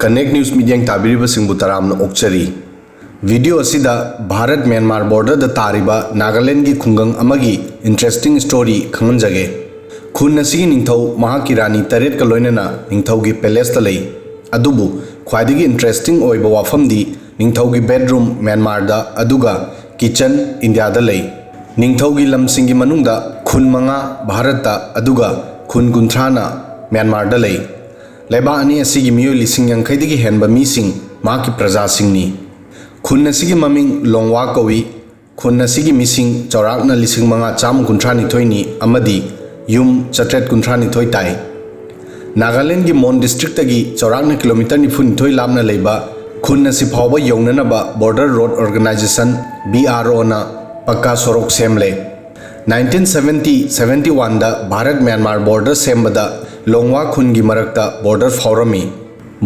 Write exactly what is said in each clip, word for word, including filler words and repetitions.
Connect News ꯃꯤꯠꯌꯦꯡ ꯇꯥꯕꯤꯔꯤꯕꯁꯤꯡꯕꯨ ꯇꯔꯥꯝꯅ ꯑꯣꯛꯆꯔꯤ꯫ Video ꯑꯁꯤꯗ ꯚꯥꯔꯠ ꯃ꯭ꯌꯥꯟꯃꯥꯔ ꯕꯣꯔꯗꯔꯗ ꯇꯥꯔꯤꯕ ꯅꯥꯒꯥꯂꯦꯟꯒꯤ ꯈꯨꯡꯒꯪ ꯑꯃꯒꯤ ꯏꯟꯇꯔꯦꯁꯇꯤꯡ ꯁ꯭ꯇꯣꯔꯤ ꯈꯪꯍꯟꯖꯒꯦ꯫ ꯈꯨꯟ ꯑꯁꯤꯒꯤ ꯅꯤꯡꯊꯧ ꯃꯍꯥꯛꯀꯤ ꯔꯥꯅꯤ ꯇꯔꯦꯠꯀ ꯂꯣꯏꯅꯅ ꯅꯤꯡꯊꯧꯒꯤ ꯄꯦꯂꯦꯁꯇ ꯂꯩ꯫ ꯑꯗꯨꯕꯨ ꯈ꯭ꯋꯥꯏꯗꯒꯤ ꯏꯟꯇꯔꯦꯁꯇꯤꯡ ꯑꯣꯏꯕ ꯋꯥꯐꯝꯗꯤ ꯅꯤꯡꯊꯧꯒꯤ ꯕꯦꯗꯔꯨꯝ ꯃ꯭ꯌꯥꯟꯃꯥꯔꯗ, ꯑꯗꯨꯒ ꯀꯤꯆꯟ ꯏꯟꯗꯤꯌꯥꯗ ꯂꯩ꯫ ꯅꯤꯡꯊꯧꯒꯤ ꯂꯝꯁꯤꯡꯒꯤ ꯃꯅꯨꯡꯗ ꯈꯨꯟ ꯃꯉꯥ ꯚꯥꯔꯠꯇ, ꯑꯗꯨꯒ ꯈꯨꯟ ꯀꯨꯟꯊ꯭ꯔꯥꯅ ꯃ꯭ꯌꯥꯟꯃꯥꯔꯗ ꯂꯩ꯫ ꯂꯩꯕꯥꯛ ꯑꯅꯤ ꯑꯁꯤꯒꯤ ꯃꯤꯑꯣꯏ ꯂꯤꯁꯤꯡ ꯌꯥꯡꯈꯩꯗꯒꯤ ꯍꯦꯟꯕ ꯃꯤꯁꯤꯡ ꯃꯍꯥꯛꯀꯤ ꯄ꯭ꯔꯖꯥꯁꯤꯡꯅꯤ꯫ ꯈꯨꯟ ꯑꯁꯤꯒꯤ ꯃꯃꯤꯡ ꯂꯣꯡꯋꯥ ꯀꯧꯏ꯫ ꯈꯨꯟ ꯑꯁꯤꯒꯤ ꯃꯤꯁꯤꯡ ꯆꯥꯎꯔꯥꯛꯅ ꯂꯤꯁꯤꯡ ꯃꯉꯥ ꯆꯥꯝꯃ ꯀꯨꯟꯊ꯭ꯔꯥꯅꯤꯊꯣꯏꯅꯤ ꯑꯃꯗꯤ ꯌꯨꯝ ꯆꯥꯇ꯭ꯔꯦꯠ ꯀꯨꯟꯊ꯭ꯔꯥꯅꯤꯊꯣꯏ ꯇꯥꯏ꯫ ꯅꯥꯒꯥꯂꯦꯟꯒꯤ ꯃꯣꯟ ꯗꯤꯁꯇ꯭ꯔꯤꯛꯇꯒꯤ ꯆꯥꯎꯔꯥꯛꯅ ꯀꯤꯂꯣꯃꯤꯇꯔ ꯅꯤꯐꯨꯅꯤꯊꯣꯏ ꯂꯥꯞꯅ ꯂꯩꯕ ꯈꯨꯟ ꯑꯁꯤ ꯐꯥꯎꯕ ꯌꯧꯅꯅꯕ border road organisation, B R O pucca ꯁꯣꯔꯣꯛ ꯁꯦꯝꯂꯦ꯫ ꯅꯥꯏꯟꯇꯤꯟ ꯁꯚꯦꯟꯇꯤ ꯁꯚꯦꯟꯇꯤ ꯋꯥꯟꯗ ꯚꯥꯔꯠ ꯃ꯭ꯌꯥꯟꯃꯥꯔ ꯕꯣꯔꯗꯔ ꯁꯦꯝꯕꯗ ꯂꯣꯡꯋꯥ ꯈꯨꯟꯒꯤ ꯃꯔꯛꯇ ꯕꯣꯔꯗꯔ ꯐꯥꯎꯔꯝꯃꯤ꯫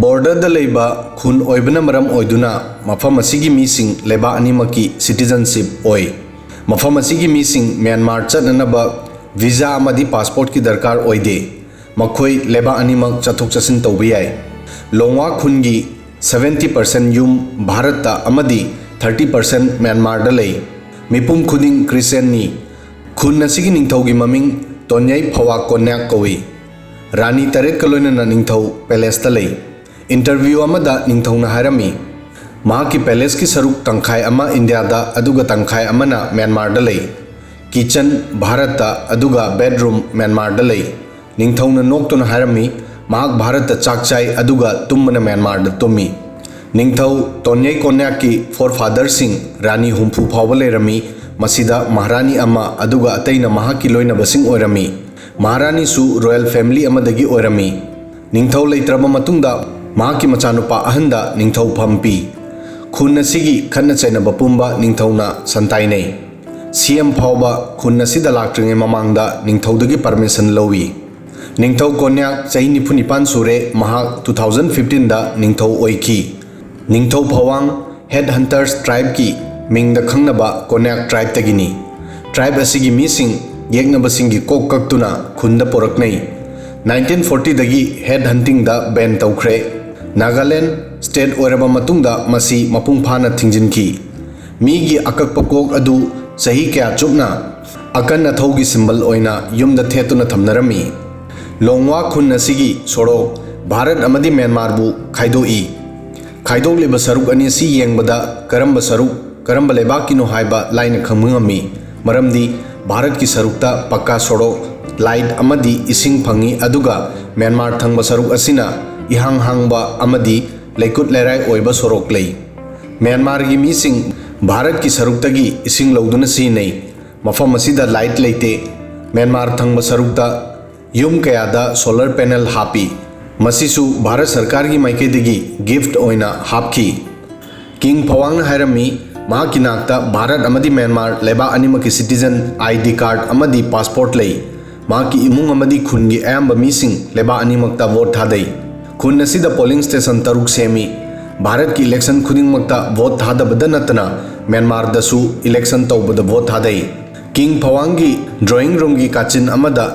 ꯕꯣꯔꯗꯔꯗ ꯂꯩꯕ ꯈꯨꯟ ꯑꯣꯏꯕꯅ ꯃꯔꯝ ꯑꯣꯏꯗꯨꯅ ꯃꯐꯝ ꯑꯁꯤꯒꯤ ꯃꯤꯁꯤꯡ ꯂꯩꯕꯥꯛ ꯑꯅꯤꯃꯛꯀꯤ ꯁꯤꯇꯤꯖꯟꯁꯤꯞ ꯑꯣꯏ꯫ ꯃꯐꯝ ꯑꯁꯤꯒꯤ ꯃꯤꯁꯤꯡ ꯃ꯭ꯌꯥꯟꯃꯥꯔ ꯆꯠꯅꯅꯕ ꯚꯤꯖꯥ ꯑꯃꯗꯤ ꯄꯥꯁꯄꯣꯔꯠꯀꯤ ꯗꯔꯀꯥꯔ ꯑꯣꯏꯗꯦ꯫ ꯃꯈꯣꯏ ꯂꯩꯕꯥꯛ ꯑꯅꯤꯃꯛ ꯆꯠꯊꯣꯛ ꯆꯠꯁꯤꯟ ꯇꯧꯕ ꯌꯥꯏ꯫ ꯂꯣꯡꯋꯥ ꯈꯨꯟꯒꯤ ꯁꯚꯦꯟꯇꯤ ꯄꯥꯔꯁꯦꯟ ꯌꯨꯝ ꯚꯥꯔꯠꯇ ꯑꯃꯗꯤ ꯊꯥꯔꯇꯤ ꯄꯥꯔꯁꯦꯟ ꯃ꯭ꯌꯥꯟꯃꯥꯔꯗ ꯂꯩ꯫ ꯃꯤꯄꯨꯝ ꯈꯨꯗꯤꯡ ꯈ꯭ꯔꯤꯁꯇꯤꯌꯥꯟꯅꯤ꯫ ꯈꯨꯟ ꯑꯁꯤꯒꯤ ꯅꯤꯡꯊꯧꯒꯤ ꯃꯃꯤꯡ ꯇꯣꯟꯌꯩ ꯐꯋꯥ ꯀꯣꯟꯌꯥꯛ ꯀꯧꯏ꯫ ꯔꯥꯅꯤ ꯇꯔꯦꯠꯀ ꯂꯣꯏꯅꯅ ꯅꯤꯡꯊꯧ ꯄꯦꯂꯦꯁꯇ ꯂꯩ꯫ ꯏꯟꯇꯔꯚ꯭ꯌꯨ ꯑꯃꯗ ꯅꯤꯡꯊꯧꯅ ꯍꯥꯏꯔꯝꯃꯤ, ꯃꯍꯥꯛꯀꯤ ꯄꯦꯂꯦꯁꯀꯤ ꯁꯔꯨꯛ ꯇꯪꯈꯥꯏ ꯑꯃ ꯏꯟꯗꯤꯌꯥꯗ ꯑꯗꯨꯒ ꯇꯪꯈꯥꯏ ꯑꯃꯅ ꯃ꯭ꯌꯥꯟꯃꯥꯔꯗ ꯂꯩ꯫ ꯀꯤꯆꯟ ꯚꯥꯔꯠꯇ, ꯑꯗꯨꯒ ꯕꯦꯗꯔꯨꯝ ꯃ꯭ꯌꯥꯟꯃꯥꯔꯗ ꯂꯩ꯫ ꯅꯤꯡꯊꯧꯅ ꯅꯣꯛꯇꯨꯅ ꯍꯥꯏꯔꯝꯃꯤ, ꯃꯍꯥꯛ ꯚꯥꯔꯠꯇ ꯆꯥꯛ ꯆꯥꯏ ꯑꯗꯨꯒ ꯇꯨꯝꯕꯅ ꯃ꯭ꯌꯥꯟꯃꯥꯔꯗ ꯇꯨꯝꯃꯤ꯫ ꯅꯤꯡꯊꯧ ꯇꯣꯟꯌꯩ ꯀꯣꯟꯌꯥꯛꯀꯤ ꯐꯣꯔ ꯐꯥꯗꯔꯁꯤꯡ ꯔꯥꯅꯤ ꯍꯨꯝꯐꯨ ꯐꯥꯎꯕ ꯂꯩꯔꯝꯃꯤ, ꯃꯁꯤꯗ ꯃꯍꯥꯔꯥꯅꯤ ꯑꯃ ꯑꯗꯨꯒ ꯑꯇꯩꯅ ꯃꯍꯥꯛꯀꯤ ꯂꯣꯏꯅꯕꯁꯤꯡ ꯑꯣꯏꯔꯝꯃꯤ꯫ ꯃꯍꯥꯔꯥꯅꯤꯁꯨ ꯔꯣꯌꯦꯜ ꯐꯦꯃꯤꯂꯤ ꯑꯃꯗꯒꯤ ꯑꯣꯏꯔꯝꯃꯤ꯫ ꯅꯤꯡꯊꯧ ꯂꯩꯇ꯭ꯔꯕ ꯃꯇꯨꯡꯗ ꯃꯍꯥꯛꯀꯤ ꯃꯆꯥꯅꯨꯄꯥ ꯑꯍꯟꯗ ꯅꯤꯡꯊꯧ ꯐꯝ ꯄꯤ꯫ ꯈꯨꯟ ꯑꯁꯤꯒꯤ ꯈꯠꯅ ꯆꯩꯅꯕ ꯄꯨꯝꯕ ꯅꯤꯡꯊꯧꯅ ꯁꯟꯇꯥꯏꯅꯩ꯫ ꯁꯤ ꯑꯦꯝ ꯐꯥꯎꯕ ꯈꯨꯟ ꯑꯁꯤꯗ ꯂꯥꯛꯇ꯭ꯔꯤꯉꯩ ꯃꯃꯥꯡꯗ ꯅꯤꯡꯊꯧꯗꯒꯤ ꯄꯔꯃꯤꯁꯟ ꯂꯧꯏ꯫ ꯅꯤꯡꯊꯧ ꯀꯣꯟꯌꯥꯛ ꯆꯍꯤ ꯅꯤꯐꯨ ꯅꯤꯄꯥꯟ ꯁꯨꯔꯦ, ꯃꯍꯥꯛ ꯇꯨ ꯊꯥꯎꯖꯟ ꯐꯤꯐꯇꯤꯟꯗ ꯅꯤꯡꯊꯧ ꯑꯣꯏꯈꯤ꯫ ꯅꯤꯡꯊꯧ ꯐꯋꯥꯡ ꯍꯦꯗ ꯍꯟꯇꯔꯁ ꯇ꯭ꯔꯥꯏꯕꯀꯤ ꯃꯤꯡꯗ ꯈꯪꯅꯕ ꯀꯣꯟꯌꯥꯛ ꯇ꯭ꯔꯥꯏꯕꯇꯒꯤꯅꯤ꯫ ꯇ꯭ꯔꯥꯏꯕ ꯑꯁꯤꯒꯤ ꯃꯤꯁꯤꯡ ꯌꯦꯛꯅꯕꯁꯤꯡꯒꯤ ꯀꯣꯛ ꯀꯛꯇꯨꯅ ꯈꯨꯟꯗ ꯄꯨꯔꯛꯅꯩ꯫ ꯅꯥꯏꯟꯇꯤꯟ ꯐꯣꯔꯇꯤꯗꯒꯤ ꯍꯦꯗ ꯍꯟꯇꯤꯡꯗ ꯕꯦꯟ ꯇꯧꯈ꯭ꯔꯦ꯫ ꯅꯥꯒꯥꯂꯦꯟ ꯁ꯭ꯇꯦꯠ ꯑꯣꯏꯔꯕ ꯃꯇꯨꯡꯗ ꯃꯁꯤ ꯃꯄꯨꯡ ꯐꯥꯅ ꯊꯤꯡꯖꯤꯟꯈꯤ꯫ ꯃꯤꯒꯤ ꯑꯀꯛꯄ ꯀꯣꯛ ꯑꯗꯨ ꯆꯍꯤ ꯀꯌꯥ ꯆꯨꯞꯅ ꯑꯀꯟ ꯑꯊꯧꯒꯤ ꯁꯤꯝꯕꯜ ꯑꯣꯏꯅ ꯌꯨꯝꯗ ꯊꯦꯠꯇꯨꯅ ꯊꯝꯅꯔꯝꯃꯤ꯫ ꯂꯣꯡꯋꯥ ꯈꯨꯟ ꯑꯁꯤꯒꯤ ꯁꯣꯔꯣꯛ ꯚꯥꯔꯠ ꯑꯃꯗꯤ ꯃ꯭ꯌꯥꯟꯃꯥꯔꯕꯨ ꯈꯥꯏꯗꯣꯛꯏ꯫ ꯈꯥꯏꯗꯣꯛꯂꯤꯕ ꯁꯔꯨꯛ ꯑꯅꯤ ꯑꯁꯤ ꯌꯦꯡꯕꯗ ꯀꯔꯝꯕ ꯁꯔꯨꯛ, ꯀꯔꯝꯕ ꯂꯩꯕꯥꯛꯀꯤꯅꯣ ꯍꯥꯏꯕ ꯂꯥꯏꯅ ꯈꯪꯕ ꯉꯝꯃꯤ, ꯃꯔꯝꯗꯤ ꯚꯥꯔꯠꯀꯤ ꯁꯔꯨꯛꯇ ꯄꯛꯀꯥ ꯁꯣꯔꯣꯛ, ꯂꯥꯏꯠ ꯑꯃꯗꯤ ꯏꯁꯤꯡ ꯐꯪꯏ, ꯑꯗꯨꯒ ꯃ꯭ꯌꯥꯟꯃꯥꯔ ꯊꯪꯕ ꯁꯔꯨꯛ ꯑꯁꯤꯅ ꯏꯍꯥꯡ ꯍꯥꯡꯕ ꯑꯃꯗꯤ ꯂꯩꯀꯨꯠ ꯂꯩꯔꯥꯏ ꯑꯣꯏꯕ ꯁꯣꯔꯣꯛ ꯂꯩ꯫ ꯃ꯭ꯌꯥꯟꯃꯥꯔꯒꯤ ꯃꯤꯁꯤꯡ ꯚꯥꯔꯠꯀꯤ ꯁꯔꯨꯛꯇꯒꯤ ꯏꯁꯤꯡ ꯂꯧꯗꯨꯅ ꯁꯤꯖꯤꯟꯅꯩ꯫ ꯃꯐꯝ ꯑꯁꯤꯗ ꯂꯥꯏꯠ ꯂꯩꯇꯦ꯫ ꯃ꯭ꯌꯥꯟꯃꯥꯔ ꯊꯪꯕ ꯁꯔꯨꯛꯇ ꯌꯨꯝ ꯀꯌꯥꯗ ꯁꯣꯂꯔ ꯄꯦꯅꯦꯜ ꯍꯥꯞꯄꯤ꯫ ꯃꯁꯤꯁꯨ ꯚꯥꯔꯠ ꯁꯔꯀꯥꯔꯒꯤ ꯃꯥꯏꯀꯩꯗꯒꯤ ꯒꯤꯐꯠ ꯑꯣꯏꯅ ꯍꯥꯞꯈꯤ꯫ ꯀꯤꯡ ꯐꯋꯥꯡꯅ ꯍꯥꯏꯔꯝꯃꯤ, ꯃꯍꯥꯛꯀꯤ ꯅꯥꯛꯇ ꯚꯥꯔꯠ ꯑꯃꯗꯤ ꯃ꯭ꯌꯥꯟꯃꯥꯔ ꯂꯩꯕꯥꯛ ꯑꯅꯤꯃꯛꯀꯤ ꯁꯤꯇꯤꯖꯟ, ꯑꯥꯏ ꯗꯤ ꯀꯥꯔꯗ ꯑꯃꯗꯤ ꯄꯥꯁꯄꯣꯔꯠ ꯂꯩ꯫ ꯃꯍꯥꯛꯀꯤ ꯏꯃꯨꯡ ꯑꯃꯗꯤ ꯈꯨꯟꯒꯤ ꯑꯌꯥꯝꯕ ꯃꯤꯁꯤꯡ ꯂꯩꯕꯥꯛ ꯑꯅꯤꯃꯛꯇ ꯚꯣꯠ ꯊꯥꯗꯩ꯫ ꯈꯨꯟ ꯑꯁꯤꯗ ꯄꯣꯂꯤꯡ ꯁ꯭ꯇꯦꯁꯟ ꯇꯔꯨꯛ ꯁꯦꯝꯃꯤ꯫ ꯚꯥꯔꯠꯀꯤ ꯏꯂꯦꯛꯁꯟ ꯈꯨꯗꯤꯡꯃꯛꯇ ꯚꯣꯠ ꯊꯥꯗꯕꯗ ꯅꯠꯇꯅ ꯃ꯭ꯌꯥꯟꯃꯥꯔꯗꯁꯨ ꯏꯂꯦꯛꯁꯟ ꯇꯧꯕꯗ ꯚꯣꯠ ꯊꯥꯗꯩ꯫ ꯀꯤꯡ ꯐꯋꯥꯡꯒꯤ ꯗ꯭ꯔꯣꯌꯤꯡ ꯔꯨꯝꯒꯤ ꯀꯥꯆꯤꯟ ꯑꯃꯗ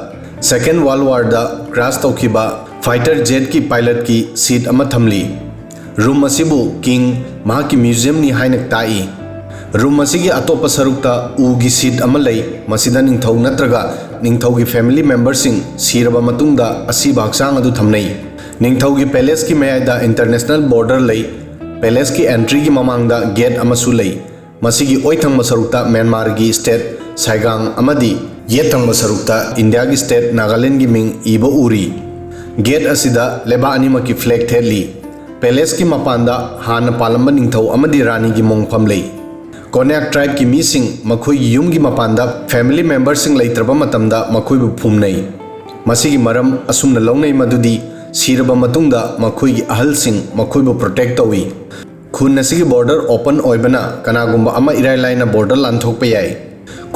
ꯁꯦꯀꯦꯟ ꯋꯥꯔꯜ ꯋꯥꯔꯗ ꯀ꯭ꯔꯥꯁ ꯇꯧꯈꯤꯕ ꯐꯥꯏꯇꯔ ꯖꯦꯠꯀꯤ ꯄꯥꯏꯂꯠꯀꯤ ꯁꯤꯠ ꯑꯃ ꯊꯝꯂꯤ꯫ ꯔꯨꯝ ꯑꯁꯤꯕꯨ ꯀꯤꯡ ꯃꯍꯥꯛꯀꯤ ꯃ꯭ꯌꯨꯖꯤꯌꯝꯅꯤ ꯍꯥꯏꯅ ꯇꯥꯛꯏ꯫ ꯔꯨꯝ ꯑꯁꯤꯒꯤ ꯑꯇꯣꯞꯄ ꯁꯔꯨꯛꯇ ꯎꯒꯤ ꯁꯤꯠ ꯑꯃ ꯂꯩ, ꯃꯁꯤꯗ ꯅꯤꯡꯊꯧ ꯅꯠꯇ꯭ꯔꯒ ꯅꯤꯡꯊꯧꯒꯤ ꯐꯦꯃꯤꯂꯤ ꯃꯦꯝꯕꯔꯁꯤꯡ ꯁꯤꯔꯕ ꯃꯇꯨꯡꯗ ꯑꯁꯤꯕ ꯍꯛꯆꯥꯡ ꯑꯗꯨ ꯊꯝꯅꯩ꯫ ꯅꯤꯡꯊꯧꯒꯤ ꯄꯦꯂꯦꯁꯀꯤ ꯃꯌꯥꯏꯗ ꯏꯟꯇꯔꯅꯦꯁꯅꯦꯜ ꯕꯣꯔꯗꯔ ꯂꯩ꯫ ꯄꯦꯂꯦꯁꯀꯤ ꯑꯦꯟꯇ꯭ꯔꯤꯒꯤ ꯃꯃꯥꯡꯗ ꯒꯦꯠ ꯑꯃꯁꯨ ꯂꯩ꯫ ꯃꯁꯤꯒꯤ ꯑꯣꯏꯊꯪꯕ ꯁꯔꯨꯛꯇ ꯃ꯭ꯌꯥꯟꯃꯥꯔꯒꯤ ꯁ꯭ꯇꯦꯠ ꯁꯥꯏꯒꯥꯡ ꯑꯃꯗꯤ ꯌꯦꯠꯊꯪꯕ ꯁꯔꯨꯛꯇ ꯏꯟꯗꯤꯌꯥꯒꯤ ꯁ꯭ꯇꯦꯠ ꯅꯥꯒꯥꯂꯦꯟꯒꯤ ꯃꯤꯡ ꯏꯕ ꯎꯔꯤ꯫ ꯒꯦꯠ ꯑꯁꯤꯗ ꯂꯩꯕꯥꯛ ꯑꯅꯤꯃꯛꯀꯤ ꯐ꯭ꯂꯦꯒ ꯊꯦꯠꯂꯤ꯫ ꯄꯦꯂꯦꯁꯀꯤ ꯃꯄꯥꯟꯗ ꯍꯥꯟꯅ ꯄꯥꯜꯂꯝꯕ ꯅꯤꯡꯊꯧ ꯑꯃꯗꯤ ꯔꯥꯅꯤꯒꯤ ꯃꯣꯡꯐꯝ ꯂꯩ꯫ ꯀꯣꯟꯌꯥꯛ ꯇ꯭ꯔꯥꯏꯕꯀꯤ ꯃꯤꯁꯤꯡ ꯃꯈꯣꯏꯒꯤ ꯌꯨꯝꯒꯤ ꯃꯄꯥꯟꯗ ꯐꯦꯃꯤꯂꯤ ꯃꯦꯝꯕꯔꯁꯤꯡ ꯂꯩꯇ꯭ꯔꯕ ꯃꯇꯝꯗ ꯃꯈꯣꯏꯕꯨ ꯐꯨꯝꯅꯩ꯫ ꯃꯁꯤꯒꯤ ꯃꯔꯝ ꯑꯁꯨꯝꯅ ꯂꯧꯅꯩ ꯃꯗꯨꯗꯤ ꯁꯤꯔꯕ ꯃꯇꯨꯡꯗ ꯃꯈꯣꯏꯒꯤ ꯑꯍꯜꯁꯤꯡ ꯃꯈꯣꯏꯕꯨ ꯄ꯭ꯔꯣꯇꯦꯛ ꯇꯧꯏ꯫ ꯈꯨꯟ ꯑꯁꯤꯒꯤ ꯕꯣꯔꯗꯔ ꯑꯣꯄꯟ ꯑꯣꯏꯕꯅ ꯀꯅꯥꯒꯨꯝꯕ ꯑꯃ ꯏꯔꯥꯏ ꯂꯥꯏꯅ ꯕꯣꯔꯗꯔ ꯂꯥꯟꯊꯣꯛꯄ ꯌꯥꯏ꯫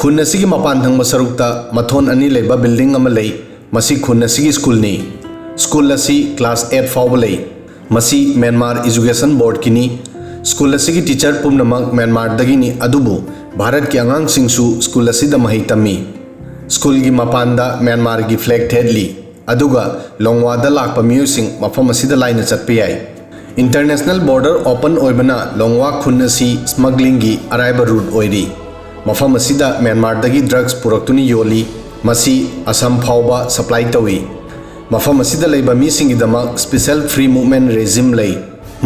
ꯈꯨꯟ ꯑꯁꯤꯒꯤ ꯃꯄꯥꯟ ꯊꯪꯕ ꯁꯔꯨꯛꯇ ꯃꯊꯣꯟ ꯑꯅꯤ ꯂꯩꯕ ꯕꯤꯜꯗꯤꯡ ꯑꯃ ꯂꯩ꯫ ꯃꯁꯤ ꯈꯨꯟ ꯑꯁꯤꯒꯤ ꯁ꯭ꯀꯨꯜꯅꯤ꯫ ꯁ꯭ꯀꯨꯜ ꯑꯁꯤ ꯀ꯭ꯂꯥꯁ ꯑꯦꯠ ꯐꯥꯎꯕ ꯂꯩ꯫ ꯃꯁꯤ ꯃ꯭ꯌꯥꯟꯃꯥꯔ ꯏꯖꯨꯀꯦꯁꯟ ꯕꯣꯔꯗꯀꯤꯅꯤ꯫ ꯁ꯭ꯀꯨꯜ ꯑꯁꯤꯒꯤ ꯇꯤꯆꯔ ꯄꯨꯝꯅꯃꯛ ꯃ꯭ꯌꯥꯟꯃꯥꯔꯗꯒꯤꯅꯤ, ꯑꯗꯨꯕꯨ ꯚꯥꯔꯠꯀꯤ ꯑꯉꯥꯡꯁꯤꯡꯁꯨ ꯁ꯭ꯀꯨꯜ ꯑꯁꯤꯗ ꯃꯍꯩ ꯇꯝꯃꯤ꯫ ꯁ꯭ꯀꯨꯜꯒꯤ ꯃꯄꯥꯟꯗ ꯃ꯭ꯌꯥꯟꯃꯥꯔꯒꯤ ꯐ꯭ꯂꯦꯒ ꯊꯦꯠꯂꯤ꯫ ꯑꯗꯨꯒ ꯂꯣꯡꯋꯥꯗ ꯂꯥꯛꯄ ꯃꯤꯑꯣꯏꯁꯤꯡ ꯃꯐꯝ ꯑꯁꯤꯗ ꯂꯥꯏꯅ ꯆꯠꯄ ꯌꯥꯏ꯫ International border open ꯑꯣꯏꯕꯅ ꯂꯣꯡꯋꯥ ꯈꯨꯟ ꯑꯁꯤ smugglingꯒꯤ ꯑꯔꯥꯏꯕ route ꯑꯣꯏꯔꯤ꯫ ꯃꯐꯝ ꯑꯁꯤꯗ ꯃ꯭ꯌꯥꯟꯃꯥꯔꯗꯒꯤ drugs ꯄꯨꯔꯛꯇꯨꯅ ꯌꯣꯜꯂꯤ꯫ ꯃꯁꯤ ꯑꯁꯥꯝ ꯐꯥꯎꯕ supply ꯇꯧꯏ꯫ ꯃꯐꯝ ꯑꯁꯤꯗ ꯂꯩꯕ ꯃꯤꯁꯤꯡꯒꯤꯗꯃꯛ special free movement regime ꯂꯩ꯫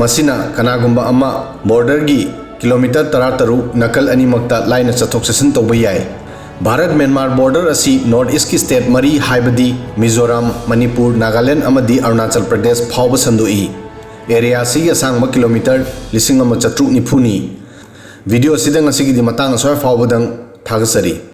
ꯃꯁꯤꯅ ꯀꯅꯥꯒꯨꯝꯕ ꯑꯃ borderꯒꯤ ꯀꯤꯂꯣꯃꯤꯇꯔ ꯇꯔꯥꯇꯔꯨꯛ ꯅꯥꯀꯜ ꯑꯅꯤꯃꯛꯇ ꯂꯥꯏꯅ ꯆꯠꯊꯣꯛ ꯆꯠꯁꯤꯟ ꯇꯧꯕ ꯌꯥꯏ꯫ ꯚꯥꯔꯠ ꯃ꯭ꯌꯥꯟꯃꯥꯔ border ꯑꯁꯤ North Eastꯀꯤ state ꯃꯔꯤ ꯍꯥꯏꯕꯗꯤ ꯃꯤꯖꯣꯔꯥꯝ, ꯃꯅꯤꯄꯨꯔ, ꯅꯥꯒꯥꯂꯦꯟ ꯑꯃꯗꯤ ꯑꯔꯨꯅꯥꯆꯜ ꯄ꯭ꯔꯗꯦꯁ ꯐꯥꯎꯕ ꯁꯟꯗꯣꯛꯏ꯫ Area ꯑꯁꯤꯒꯤ ꯑꯁꯥꯡꯕ ꯀꯤꯂꯣꯃꯤꯇꯔ ꯂꯤꯁꯤꯡ ꯑꯃ ꯆꯥꯇ꯭ꯔꯨꯛ ꯅꯤꯐꯨꯅꯤ꯫ Video ꯑꯁꯤꯗ ꯉꯁꯤꯒꯤꯗꯤ ꯃꯇꯥꯡ ꯑꯁ꯭ꯋꯥꯏ ꯐꯥꯎꯕꯗꯪ꯫ ꯊꯥꯒꯠꯆꯔꯤ꯫